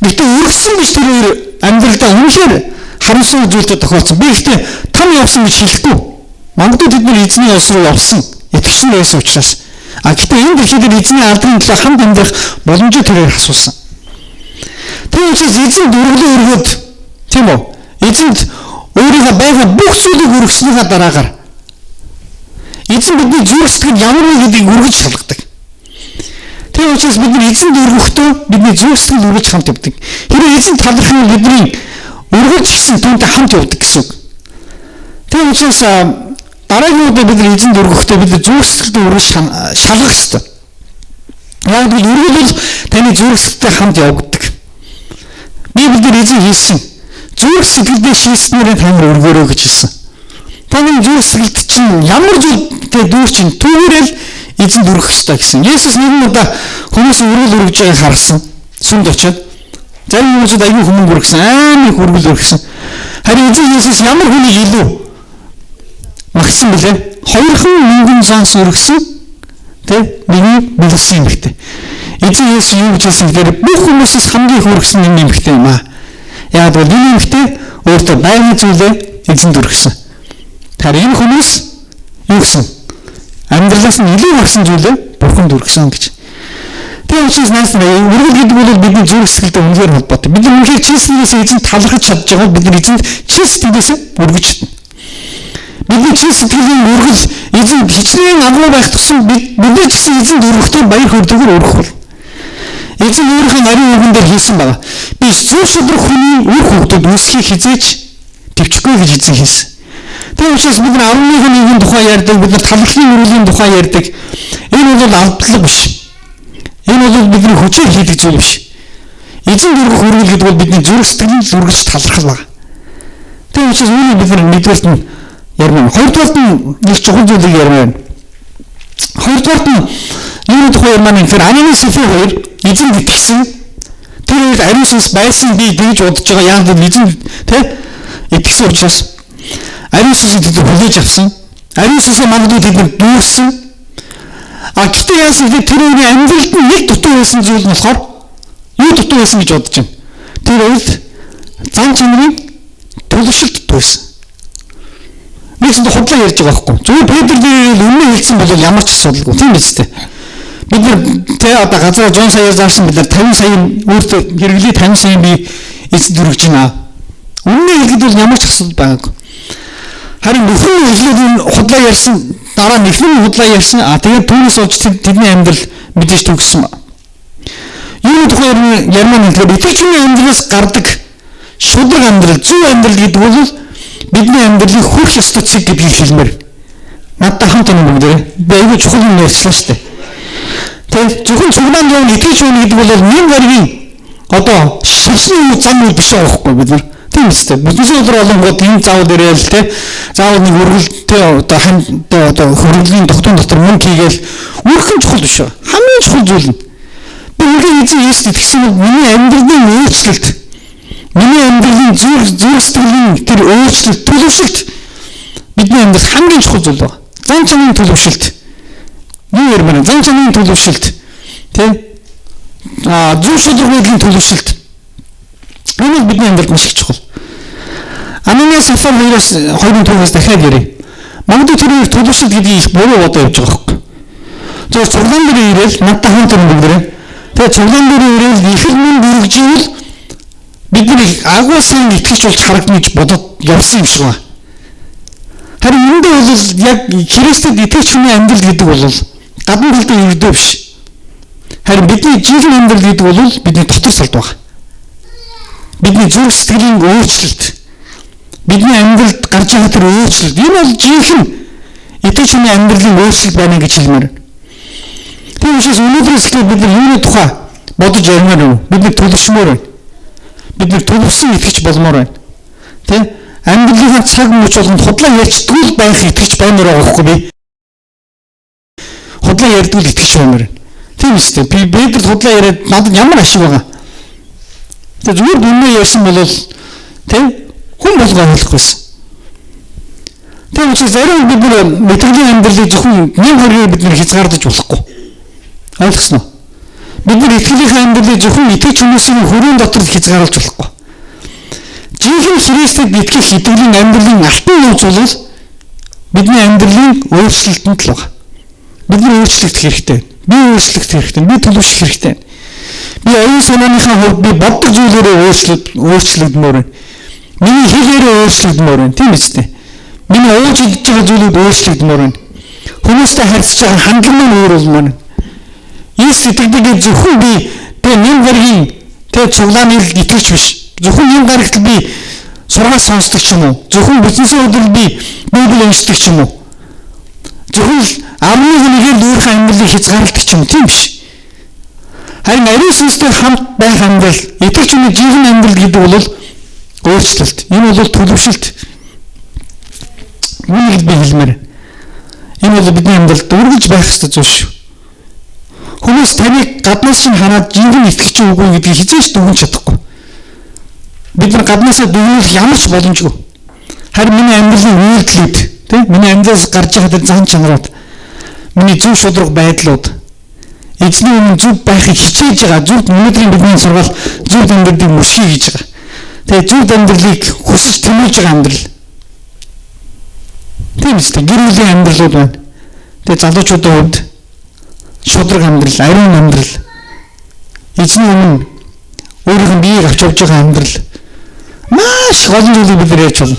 Гэхдээ өргөсөн биш тэр хоёр амьдралдаа үнэхээр харамсалтай зүйлтэй тохиолдсон. Би ихтэй там явсан гэж хэлэхгүй. Магадгүй тэд нар эзний ёс руу явсан, итгэсэн байсан учраас. А гэхдээ энэ дэлхий дээр эзний алдрын төлөө хамт амьдрах боломжийг тэрээр асуусан. Тийм учраас эзэнд өргөлөө өргөөд тийм үү? Эзэнд Өөрийнхөө байгаа бүх зүйлийг өргөснийхаа дараагаар эзэн бидний зүрх сэтгэл ямар вэ гэдгийг өргөж шалгадаг. Тийм учраас бид нар эзэнд өргөхдөө бидний зүрх сэтгэл өргөж хамт явдаг. Хэрвээ эзэн талархах нь бидний өргөж гисэн түүнтэй хамт явдаг гэсэн үг. Тийм учраас дараагийн удаа бид нар эзэнд өргөхдөө бид зүрх сэтгэлд өргөж шалгах ёстой. Яг гэвэл өргөл бол таны зүрх сэтгэлтэй хамт явагддаг. Библиэр эзэн хэлсэн. Зүрх сэтгэлдээ шийдснээр та нар өргөөрэй гэж хэлсэн. Таны зүрх сэтгэлд чинь ямар зүйлтэй дүүр чинь түүгээрэл эзэнд өргөх ёстой гэсэн. Есүс нэгэн удаа хүмүүс өргөл өргөж байгааг харсан. Сүмд очиод зарим хүмүүсүүд аягүй хүмүүн өргөсөн, амар их өргөл өргөсөн. Харин эзэн Есүс ямар хүнийг илүү магтсан бэлээ? Хоёрхан мөнгөн занс өргөсөн. Тэ? Нэгний бэлгэсэн эмэгтэй. Эзэн Есүс юу гэж хэлсэн гэхээр бүх хүмүүсээс хамгийн их өргөсөн энэ эмэгтэй юм аа. Яг бол энэ эмэгтэй өөртөө байнгын зүйлээ эзэнд өргөсөн. Тэгэхээр энэ хүмүүс юу гэсэн? Амьдралаас нь илүү багсан зүйлээ Бурханд өргөсөн гэж. Тийм учраас нааш өргөл гэдэг бол бидний зүрх сэтгэлтэй үнэхээр холбоотой. Бид нар үнэхээр чин сэтгэлээс эзэнд талархаж чадж байгаа бол бид нар эзэнд чин сэтгэлээс өргөж чадна. Бидний чин сэтгэлийн өргөл эзэнд хичнээн агуу байх тусам бидний ч гэсэн эзэнд өргөхдөө баяр хөөртэйгээр өргөх бол. Эзэн өөрийнхөө нарийн үгэн дээр хийсэн байгаа. Би зүрх шудраг хүний үр хөвгдөд үүсхийг хизээч төвчгүй гэж эзэн хэлсэн. Тийм учраас бид нар 11-ийн тухай ярьдаг, бид нар талархлын өргөлийн тухай ярьдаг. Энэ бол алдлага биш. Энэ бол бидний хүчээр хийдэг зүйл биш. Эзэн дөрвөх өргөл гэдэг бол бидний зүрх сэтгэлийн өргөлж талархал байна. Тийм учраас үүнийг бид нар нэгдүгээрт нь ярмаар. Хоёрдугаарт нь нэг чухал зүйлийг ярмаар. Хоёрдугаарт нь юуны тухай ярмаар юм гэхээр Анани Софи хоёр эзэнд итгэсэн. Тэр үед ариун сүнс байсан би тэгж бодож байгаа. Яг л эзэн тэ итгэсэн учраас ариун сүнсийг тэд хүлээж авсан. Ариун сүнсээ магадгүй тэд нар дүүрсэн. А гэхдээ яасан гэхээр тэр үеийн амьдралд нь нэг дутуу байсан зүйл нь болохоор юу дутуу байсан гэж бодож байна. Тэр үед зан чанарын төлөвшөлт дутуу байсан. Нэгсэнд худлаа ярьж байгаа байхгүй. Зүгээр Петр дээр үнэн хэлсэн бол ямар ч асуудалгүй. Тийм биз дээ. Бид нар тэ одоо газар 100 саяар заасан бид нар 50 сая өөртөө хэрэглээ 50 сая би эзэнд өргөж байна. Үнэн хэлэхэд бол ямар ч асуудал байгаагүй. Харин нөхөр нь эхлээд энэ худлаа ярьсан, дараа нөхөр нь худлаа ярьсан. А тэгээд түүнээс болж тэдний амьдрал мэдээж төгссөн ба. Юуны тухай ярмаар нь тэгэхээр итгэгчний амьдралаас гардаг шудраг амьдрал, зөв амьдрал гэдэг бол бидний амьдралын хүрх ёстой цэг гэдгийг хэлмээр. Надтай хамт юм бүгдээ. Би айгүй чухал юм ярьчлаа шүү дээ. Тэгээд зөвхөн цуглаанд явна итгэж байна гэдэг бол нэм гаригийн одоо шилжний зам үйл биш байгаа байхгүй бид нар. Тийм үстэй. Бүтэнсэн өдөр болонгууд энэ зав дээр л те заавал нэг өргөл те одоо хам одоо хөрөнгөний тогтоон дотор мөнгө хийгээл үрхэн чухал биш ба. Хамгийн чухал зүйл нь би үнэхээр эзэн Есүст итгэсэн бол миний амьдралын өөрчлөлт, миний амьдралын зүрх сэтгэлийн тэр өөрчлөлт, төлөвшөлт бидний амьдрал хамгийн чухал зүйл байна. Зан чанарын төлөвшөлт. Юу ярмаар зан чанарын төлөвшөлт те зөв шударга байдлын төлөвшөлт. Энэ бол бидний амьдралд маш их чухал. Анани Сафар хоёроос хоёрын түүхээс дахиад ярив. Магадгүй тэр үеэр төлөвшөлт гэдгийг их буруу бодоо явж байгаа байхгүй. Зөв цуглаан дээр ирээл надтай хамт юм бүгдээрээ. Тэгээ цуглаан дээр ирээл их л мөнгө өргөж ивэл бид нар агуу сайн итгэж болж харагдана гэж бодоод явсан юм шиг байна. Харин үүндээ бол яг Христэд итгэж хүний амьдрал гэдэг бол гадна талдаа ердөө биш. Харин бидний жинхэнэ амьдрал гэдэг бол бидний дотор талд байна. Бидний зүрх сэтгэлийн өөрчлөлт, бидний амьдралд гарч байгаа тэр өөрчлөлт, энэ бол жинхэнэ итгэж хүний амьдралын өөрчлөлт байна гэж хэлмээр. Тийм учраас өнөөдрөөс эхлээд бид нар юуны тухай бодож ярмаар байна? Бид нар төлөвшмөр байна. Бид нар төлөвшсөн итгэж болмоор байна. Тэ? Амьдралынхаа цаг мөч болгонд худлаа ярьчдгүй л байх итгэж баймаар байгаа байхгүй би. Худлаа ярьдгүй л итгэж баймаар байна. Тийм үстэй. Би Петрт худлаа яриад надад ямар ашиг байгаа? Тэгээ зүгээр дүнээ ярьсан бол тэ хүн болго ойлгохгүйсэн. Тийм учраас зарим бид нар мэтгэлийн амьдралыг зөвхөн нэг хоёрыг бид нар хязгаарлаж болохгүй. Ойлгосноо? Бид нар итгэлийн амьдралыг зөвхөн итгэж хүмүүсийн хүрэн дотор хязгаарлаж болохгүй. Жинхэнэ Христэд итгэх итгэлийн амьдралын алтан нууц бол бидний амьдралын өөрчлөлтөнд л байна. Бид нар өөрчлөгдөх хэрэгтэй. Би өөрчлөгдөх хэрэгтэй. Би төлөвшөх хэрэгтэй. Би оюун санааныхаа хувьд би боддог зүйлээрээ өөрчлөгдмөр байна. Миний хэл яриа өөрчлөгдмөр байна. Тийм үстэй. Миний ууж идэж байгаа зүйлүүд өөрчлөгдмөр байна. Хүмүүстэй харьцаж байгаа хандлага маань өөр болмоор байна. Есүс итгэдэг зөвхөн би тэгээ нэм гарагийн тэгээ цуглааны л итгэж биш. Зөвхөн нэм гарагт би сургаал сонсдог ч юм уу. Зөвхөн бизнесийн өдөр би Библи уншдаг ч юм уу. Зөвхөн л амны нэгээр л өөрийнхөө амьдралыг хязгаарладаг ч юм уу. Тийм биш. Харин ариун сүнстэй хамт байх амьдрал, итгэгч хүний жинхэнэ амьдрал гэдэг бол өөрчлөлт. Энэ бол төлөвшөлт. Үүнийг би хэлмээр. Энэ бол бидний амьдралд үргэлж байх ёстой зүйл шүү. Хүмүүс таныг гаднаас чинь хараад жинхэнэ итгэгч үгүй гэдгийг хизээж дүгнж чадахгүй. Бид нар гаднаасаа дүгнэх ямар ч боломжгүй. Харин миний амьдралын үйлдэлүүд, тийм миний амьдралаас гарч байгаа тэр зан чанарууд, миний зөв шударга байдлууд, эзний өмнө зөв байхыг хичээж байгаа, зөв өнөөдрийн бидний сургаал зөв амьдралыг мөрший гэж байгаа. Тэгээ зөв амьдралыг хүсэж тэмүүлж байгаа амьдрал. Тийм үстэй гэр бүлийн амьдралууд байна. Тэгээ залуучуудын хувьд шударга амьдрал, ариун амьдрал, эзний өмнө өөрийнх нь биеийг авч явж байгаа амьдрал маш олон зүйлийг бид нар ярьж болно.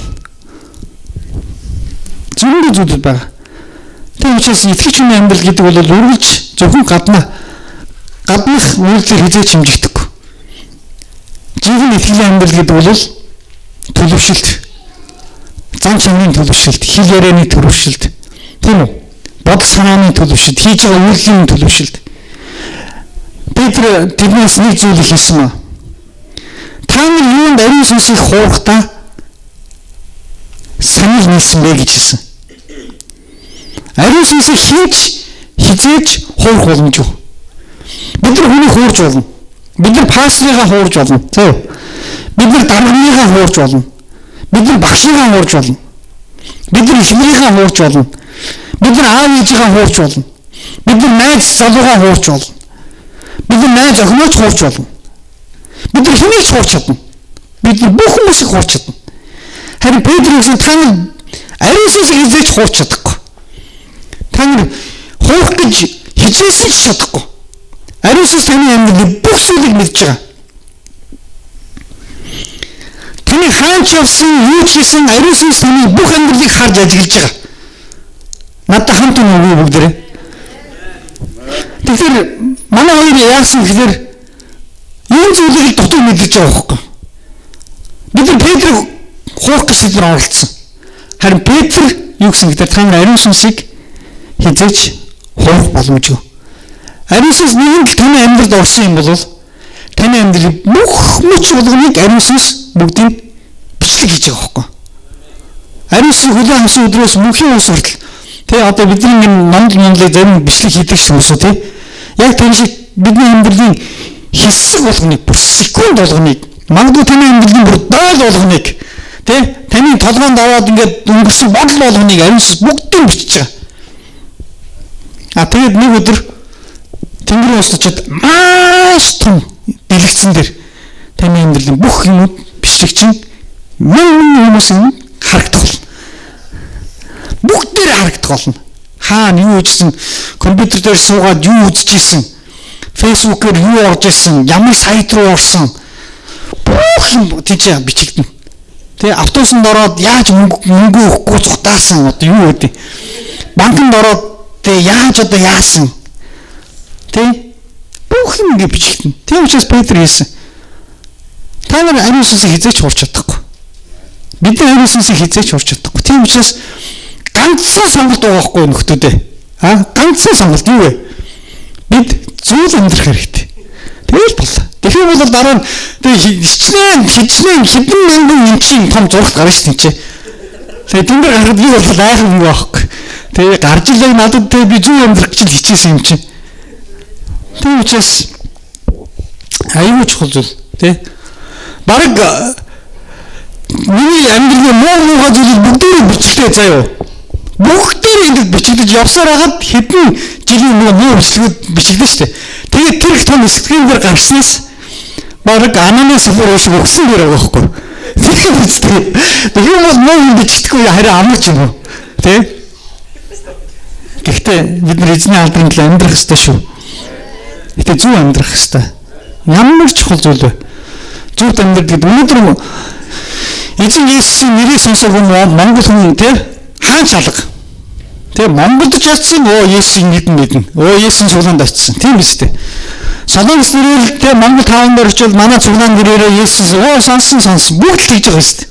Зөндөө зүйлүүд байгаа. Тийм учраас итгэгч хүний амьдрал гэдэг бол үргэлж зөвхөн гаднах үйлдэлээр хизээч хэмжигдэхгүй. Жинхэнэ итгэлийн амьдрал гэдэг бол төлөвшөлт. Зан чанарын төлөвшөлт, хэл ярианы төлөвшөлт. Тийм үү? Бодол санааны төлөвшөлт, хийж байгаа үйлдлийн төлөвшөлт. Петр тэднээс нэг зүйлийг хэлсэн ба. Та нар юунд ариун сүнсийг хуурахтаа санал нийлсэн бэ гэж хэлсэн. Ариун сүнсийг хийж хизээж хуурах боломжгүй. Бид нар хүнийг хуурж болно. Бид нар пасторыгаа хуурж болно. Тийм үү? Бид нар дарганыгаа хуурж болно. Бид нар багшигаа хуурж болно. Бид нар эхнэрийнхээ хуурж болно. Бид нар аав ээжийнхээ хуурж болно. Бид нар найз залуугаа хуурж болно. Бид нар найз охиноо ч хуурж болно. Бид нар хэнийг ч хуурч чадна. Бид нар бүх хүмүүсийг хуурч чадна. Харин Петр гэсэн та нар ариун сүнсийг хизээж хуурч чадахгүй. Та нар хуурах гэж хичээсэн ч чадахгүй. Ариун сүнс таны амьдралын бүх зүйлийг мэдж байгаа. Таны хаанч явсан, юу ч хийсэн ариун сүнс таны бүх амьдралыг харж ажиглаж байгаа. Надад хамт үгүй бүгдээрээ. Тэгэхээр манай хоёр яасан гэхээр энэ зүйлийг дутуу мэдэж байгаа байхгүй. Бид нар Петрийг хуурах гэж бид нар оролцсон. Харин Петр юу гэсэн гэхээр та нар ариун сүнсийг хизээж хуурах боломжгүй. Ариун сүнс нэгэн л таны амьдралд орсон юм бол таны амьдралын бүх мөч болгоныг ариун сүнс бүгдийг бичлэг хийж байгаа байхгүй. Ариун сүнс хүлээн авсан өдрөөс мөнхийн ус хүртэл тий одоо бидний энэ номлыг зарим бичлэг хийдэг хүмүүс үү тий. Яг тэр шиг бидний амьдралын хэсэг болгоныг бүр секунд болгоныг магадгүй таны амьдралын бүр дойл болгоныг тий таны толгоонд аваад ингээд өнгөрсөн бодол болгоныг ариун сүнс бүгдийг бичиж байгаа. А тэгээд нэг өдөр Тэнгэрийн ус очиод маш том дэлгэцэн дээр таны амьдралын бүх юмуд бичлэг чинь мөн хүмүүс юм харагдах болно. Бүгдээр харагдах болно. Хаана юу хийжсэн, компьютер дээр суугаад юу үзчихсэн, Facebook-ээр юу орж ирсэн, ямар сайт руу орсон бүх юм тийч бичигдэнэ. Тэ автобусанд ороод яаж мөнгө өгөхгүй цухтаасан одоо юу гэдэг. Банкнд ороод тэ яаж одоо яасан. Тэ бүх юм ингэ бичигдэнэ. Тийм учраас Петр хэлсэн. Та нар ариун сүнсийг хизээч хуурч чадахгүй. Бид нар ариун сүнсийг хизээч хуурч чадахгүй. Тийм учраас ганцхан сонголт байгаа байхгүй нөхдүүдээ. А ганцхан сонголт юу вэ? Бид зүйл амьдрах хэрэгтэй. Тэгэл боллоо. Тэгэхээр бол дараа нь тэгээ хичнээн хэдэн мянган инчийн том зурагт гарна шүү дээ. Тэгээ тэн дээр гарахад би бол айхан юм байхгүй. Тэгээ гарч илээ надад тэгээ би зүү амьдрах гэж хичээсэн юм чинь. Тийм учраас аюул чухал зүйл тий. Бараг миний амьдралын муу муугаа зүйлийг бүгдээрээ бичлээ заяа. Бүгдээрээ ингэж бичигдэж явсаар хагаад хэдэн жилийн муу муу бичлэгүүд бичигдэн шүү дээ. Тэгээд тэр их том скрин дээр гарснаас бараг Ананас Сафар шиг өгсөн дээр байгаа байхгүй. Тийм үстэй. Тэгэхээр бол муу юм бичдэггүй харин амарч юм уу? Тэ? Гэхдээ бид нар эзний алдрын төлөө амьдрах ёстой шүү. Гэтэ зөв амьдрах ёстой. Ямар чухал зүйл вэ? Зөв амьдрал гэдэг өнөөдөр Эзэн Есүсийн нэрийг сонсоогүй Монгол хүн тий хаан чалга. Тэгээ Монголд ч очсон, өө Есүсийн нэгэн мэднэ. Өө Есүсийн цуглаанд очсон. Тийм биз дээ. Солонгос нэрээр тэ Монгол таун дээр очивол манай цуглаан нэрээрээ Есүс өө сонсон сонсон бүгд л тэгж байгаа шүү дээ.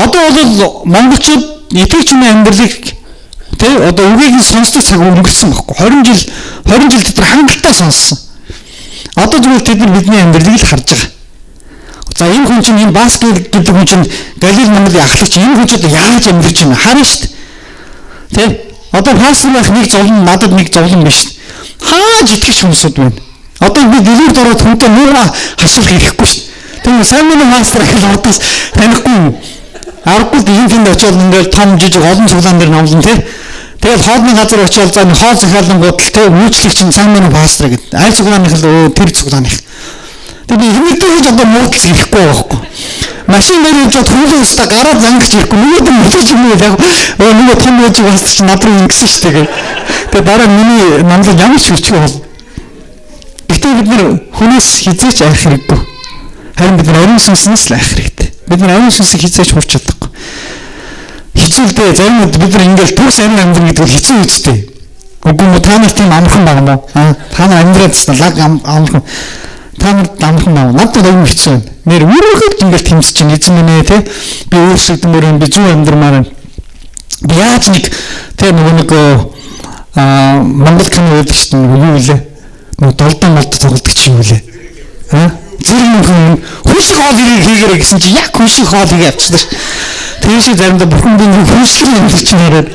Одоо бол монголчууд итгэгч хүний амьдралыг тэ одоо үгийг нь сонсдог цаг өнгөрсөн байхгүй. 20 жил тэд нар хангалттай сонссон. Одоо зүгээр тэд нар бидний амьдралыг л харж байгаа. За энэ хүн чинь энэ Баскет гэдэг хүн чинь Галил Монголын ахлагч энэ хүн чинь яаж амьдарч байна харна шүү дээ. Тэ? Одоо пастор байх нэг зовлон надад нэг зовлон биш. Хааж итгэж хүмүүсүүд байна. Одоо би дэлгүүрт ороод хүнтэй муугаа хашгирах ирэхгүй шүү дээ. Тэр сайн миний пастор ахил ордоос танихгүй. Аргагүй ийм тэнд очиод ингээл том жижиг олон цуглаан дээр номлон тэ. Тэгэл хоолны газар очиод за хоол захиалангууд л тэ үйлчлэг чинь сайн миний пастор гэдэг. Аль цуглааных л тэр цуглааных. Тэр би хэмээтэй гэж одоо муудалж ирэхгүй байхгүй. Машин дээр явж байхад хүлээ өстө гараад зангаж ирэхгүй. Нөгөө нь мөлөж юм яг нөгөө том ээж пастор чинь над руу ингэсэн шүү дээ. Тэгээ дараа миний намлаг ямар ч хүчгүй бол. Гэхдээ бид нэр хүнээс хизээч айх хэрэггүй. Харин бид нар ариун сүнснээс л айх хэрэгтэй. Бид нар ариун сүнсийг хизээч хурч чадахгүй. Хэцүү л дээ. Зарим үед бид нар ингээл төгс ариун амьдрал гэдэг бол хэцүү үстэй. Үгүй мө та нар тийм амархан байгаа мó? Та нар амьдраад лаг амархан. Та нар амархан байгаа. Надад аюу хэцүү байна. Нэр өөрөөхөө ингээл тэмцэж чинь эзэн минь ээ те. Би өөрсөлдмөр юм, би зөв амьдрмаар байна. Би яаж нэг те нөгөө нэг Монгол кино байдаг шүү дээ. Юу вэ? Нөгөө долдон молд тоглодог чи юу вэ? Аа? Зэрэг хүн хүн шиг хоол хийгээрэй гэсэн чи яг хүн шиг хоол хийгээ авчихсан ш. Тэр шиг заримдаа бурхан би хүн шиг амьдрч нэрээд.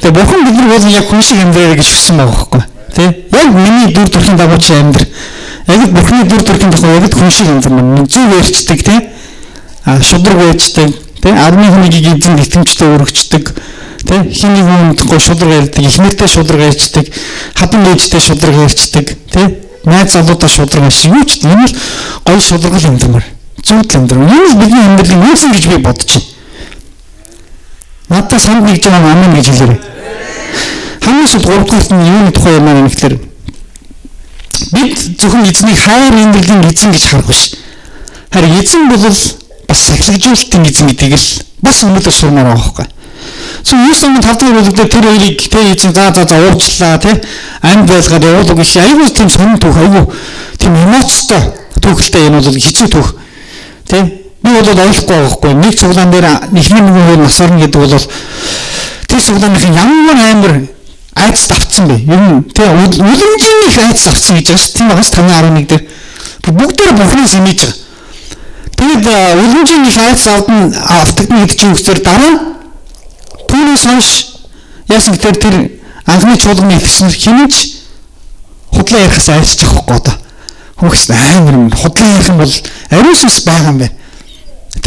Тэгээ бурхан бид нар бол яг хүн шиг амьдраарай гэж хүссэн байгаа байхгүй. Тэ? Яг миний дүр төрхийн дагуу чи амьдр. Яг л бурханы дүр төрхийн дагуу яг л хүн шиг амьдрна. Зөв ярьчдаг тэ? А шудраг байждаг тэ? 11-ийг эзэн итгэмжтэй өргөчдөг. Тэ? Хин нэг хүн шудраг ярьдаг, эхнэртэй шудраг ярьчдаг, хатан ээжтэй шудраг ярьчдаг, тэ? Найз залуудаа шудраг ярьж юу ч тийм л гоё шудраг л амьдрмаар. Зүуд л амьдрмаар. Энэ л бидний амьдралын үүсэн гэж би бодож байна. Надад санд нэг жоо амин гэж хэлээрэй. Хамгийн сүүлд 3 дугаарт нь юуны тухай юмар юм гэхээр бид зөвхөн эзнийг хайр амьдралын эзэн гэж харах биш. Харин эзэн бол бас сахилгажуулалтын эзэн гэдгийг л бас өнөөдөр сурмаар байгаа байхгүй. Зөв 9-ны 5 дахь бүлэг дээр тэр хоёрыг тэ эзэн за за за уучлаа тэ амьд байлгаад явуулаг гэж айгүй тийм сонин түүх айгүй тийм эмоцтой түүхэлтэй энэ бол хэцүү түүх тэ би бол ойлгохгүй байгаа байхгүй. Нэг цуглаан дээр эхний нэгэн хоёр нас орно гэдэг бол тэр цуглааныхын ямар амар айц давцсан бэ? Ер нь тэ үлэмжийн их айц давцсан гэж байгаа шүү. Тийм байгаас 5.11 дээр бүгдээр бурхнаас имэж байгаа. Тэгээд үлэмжийн их айц авдна автагдана гэдэг чинь үгсээр дараа нь түүнээс хойш яасан гэхээр тэр анхны чуулганы итгэгч нар хинэж худлаа ярихаас айцчих байхгүй одоо. Хүүхс амар юм худлаа ярих юм бол ариун сүнс байгаа юм байна.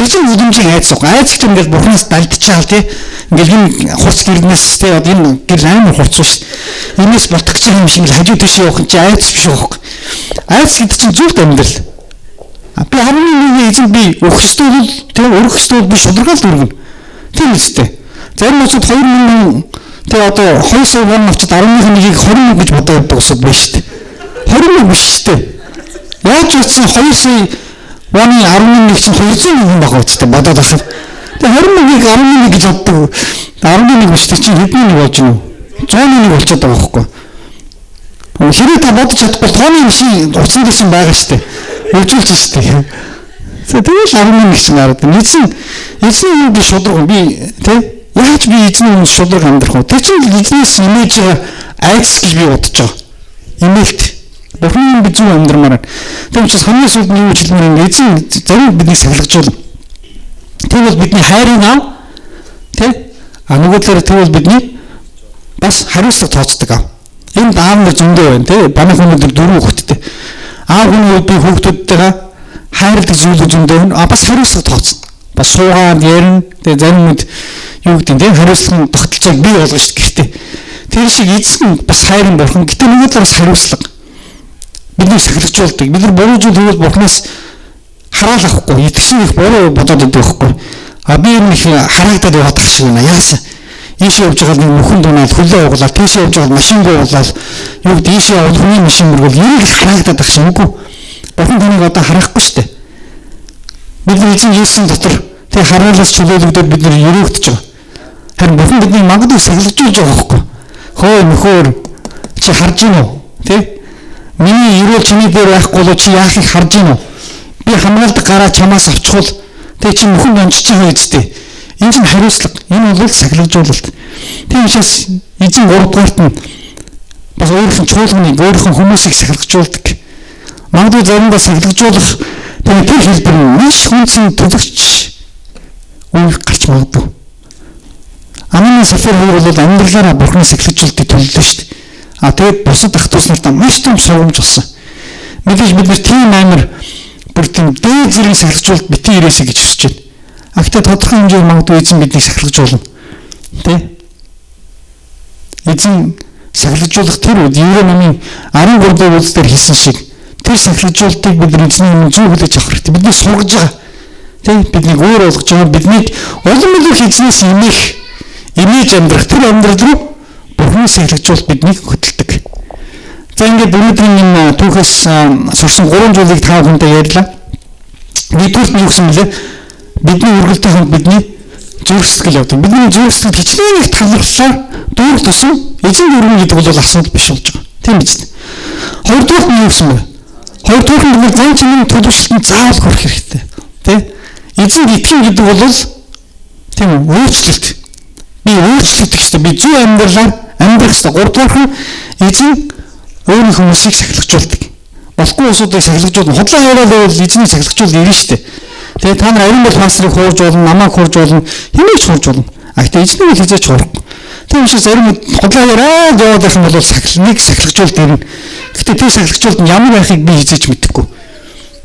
Тэр чинь үлэмжийн айц уу. Айц гэх юм ингээл бурхнаас далдчихаал тий. Ингээл энэ хурц гэрнээс тий одоо энэ гэр амар хурц шүү. Энэс ботох гэж юм шиг ингээл хажуу тийш явах чинь айц биш байхгүй. Айц гэдэг чинь зүрт амьдрал. Би 11 эзэн би өгөх ёстой бол тий өргөх ёстой бол би шударгаал дүргэн. Тийм үстэй. Зарим улсууд 2000 тий одоо 2 сая вон авчид 11-ийг 20 мөнгө гэж бодоод явдаг улсууд байна шүү дээ. 20 мөнгө биш шүү дээ. Яаж утсан 2 сая Оны 11 чинь 200 мөнгө байгаа үстэй бодоод ахад. Тэгээ 20 мөнгийг 11 гэж боддог. 11 биш чинь хэдэн нэг болж гинэ? 101 болчиход байгаа байхгүй. Хэрэг та бодож чадахгүй тооны машин утсан дээр чинь байгаа шүү дээ. Хөгжүүлж шүү дээ. Тэгэл 11 чинь гараад. Эзэн юм би шудраг би тэ яаж би эзэн өмнө шудраг амьдрах вэ? Тэр чинь эзнээс имэж байгаа айдас гэж би бодож байгаа. Имэлт. Бурхны юм би зөв амьдрмаар байна. Тийм учраас хамгийн сүүлд нь юу гэж хэлмээр юм эзэн зарим биднийг сахилгажуулна. Тэр бол бидний хайрын ав тэ? А нөгөө талаар тэр бол бидний бас хариуцлага тооцдог ав. Энэ аав нар зөндөө байна тэ? Манай хүмүүс дөрвөн хүүхэдтэй. Аав хүний би хүүхдүүдтэйгээ хайрладаг зүйлүүд зөндөө байна. А бас хариуцлага тооцно. Бас суугаад ярина. Тэгээ зарим үед юу гэдэг нь тэ? Хариуцлага нь тогтолцоог бий болгож шүү гэртээ. Тэр шиг эзэн бас хайрын бурхан. Гэтэ нөгөө талаар бас хариуцлага. Бидний сахилгажуулдаг. Бид нар буруу зүйл хийвэл бурхнаас хараал авахгүй. Итгэсэн их буруу бодоод идэг байхгүй. А би юм их хараагдаад яваад тах шиг байна. Яасан? Ийшээ явж байгаа нэг мөхөн дунаал хөлөө углаад, тийшээ явж байгаа машингүй углаад, юу гэдэг ийшээ явал хүний машин мөргөл ер нь хараагдаад тах шиг үгүй. Бурхан таныг одоо харахгүй шүү дээ. Бид нар эзэн Есүсийн дотор Тэгээ хараалаас чөлөөлөгдөд бид нэр өрөөгдөж байгаа. Харин Бурхан биднийг магадгүй сахилгажуулж байгаа байхгүй. Хөө нөхөр чи харж гин үү? Тэ? Миний өрөөл чиний дээр байхгүй бол чи яахыг харж гин үү? Би хамгаалдаг гараа чамаас авчихвал тэгээ чи мөхөнд онжиж байгаа үсттэй. Энэ чинь хариуцлага. Энэ бол сахилгажуулалт. Тийм учраас эзэн 3 дугаарт нь бас өөрийнх нь чуулганыг, өөрийнх нь хүмүүсийг сахилгажуулдаг. Магадгүй заримдаа сахилгажуулах тэр хэлбэр нь маш хүнсэн төлөгч үйл гарч магадгүй. Ананы Сафир хоёр бол амьдралаараа Бурхны сахилгажуулалтыг төлөлөө шүү дээ. А тэгээд бусад ах дүүс нартаа маш том сургамж болсон. Мэдээж бид нар тийм амар бүр тийм дээд зэргийн сахилгажуулалт битгий ирээсэй гэж хүсэж байна. А гэхдээ тодорхой хэмжээгээр магадгүй эзэн биднийг сахилгажуулна. Тэ? Эзэн сахилгажуулах тэр үед Еврей намын 13 дугаар бүлэг дээр хэлсэн шиг тэр сахилгажуулалтыг бид нар эзний өмнө зөв хүлээж авах хэрэгтэй. Бидний сургаж байгаа. Тэ? Биднийг өөр болгож байгаа. Биднийг улам илүү их эзнээс имэж амьдрах тэр амьдрал руу Бурхны сахилгажуулалт биднийг хөдөлдөг. За ингээд өнөөдрийн энэ түүхээс сурсан 3 зүйлийг та бүхэндээ ярьлаа. Нэгдүгüрт нь юу гэсэн бэлээ? Бидний үргэлжтэй хамт бидний зүрх сэтгэл явдаг. Бидний зүрх сэтгэл хичнээн их талархлаар дүүрэх тусам эзэн дүүрнэ гэдэг бол асуудал биш болж байгаа. Тийм биз дээ. Хоёрдугаарт нь юу гэсэн бэ? Хоёрдугаарт нь бид нар зан чимийн төлөвшлөлтөнд заавал хүрэх хэрэгтэй. Тэ? Эзэнд итгэн гэдэг бол тийм үү? Өөрчлөлт. Би өөрчлөгдөх ёстой. Би зөв амьдралаар амьдрах ёстой. Гуравдугаарт нь эзэн өөрийн хүмүүсийг сахилгажуулдаг. Болохгүй улсуудыг сахилгажуулна. Худлаа яриад байвал эзнийг сахилгажуул ирнэ шүү дээ. Тэгээ та нар ариун бол пасторыг хуурж болно, намайг хуурж болно, хэмээх хуурж болно. А гэтээ эзнийг бол хизээч хуурахгүй. Тийм учраас зарим худлаа яриад яваад байх юм бол сахилгажуулт ирнэ. Гэтээ тэр сахилгажуулт нь ямар байхыг би хизээч мэдэхгүй.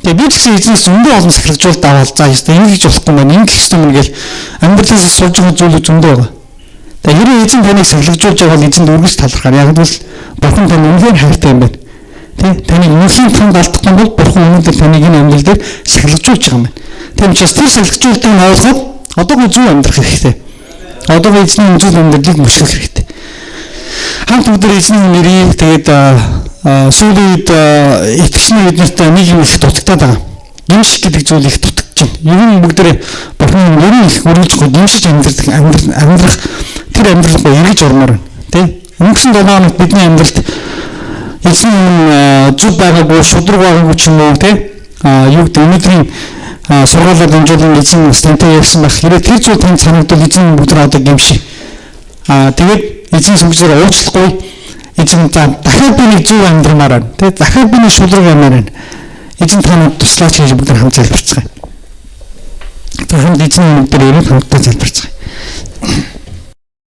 Тэгээ би ч гэсэн эзнээс зөндөө олон сахилгажуулт аваад за яста ингэж болохгүй маань, ингэж ёстой мэн гэл амьдралаас сурж байгаа зүйлүүд зөндөө байгаа. Тэгээ хэрэг эзэн таныг сахилгажуулж байгаа бол эзэнд үргэлж талархаар. Яг л Бурхан тань үнэхээр хайртай юм байна. Тэ? Таныг үнэхээр танд алдахгүй бол Бурхан өнөөдөр таныг энэ амьдрал дээр сахилгажуулж байгаа юм байна. Тийм учраас тэр сахилгажуултыг нь ойлгоод одоогүй зөв амьдрах хэрэгтэй. Одоогүй эзний зөв амьдралыг мөшгөх хэрэгтэй. Хамт бүгд эзний нэрийг тэгээд сүүлийн үед итгэгчний биднэрт нэг юм их дутагдаад байгаа. Гимших гэдэг зүйл их дутагдж байна. Ер нь бүгдээ Бурхны ер нь их өргөж гимшиж амьдрах тэр амьдрал руу эргэж ормоор байна. Тэ? Өнгөрсөн 7 хоногт бидний амьдралд эзэн зөв байгаагүй, шудраг байгаагүй ч юм уу, тэ? Юу гэдэг өнөөдрийн сургаалаар дамжуулан эзэн бас тантай ярьсан байх. Хэрэг тэр зүйл танд санагдвал эзэн бүгд одоо гимших. Тэгээд эзэн сүнсээр уучлахгүй эзэн за дахиад би нэг зөв амьдрмаар байна. Тэ? Дахиад би нэг шудраг ямаар байна. Эзэн танад туслаач гэж бүгд хамт залбирцгаая. За хамт эзэн бүгд ирээд хамтдаа залбирцгаая.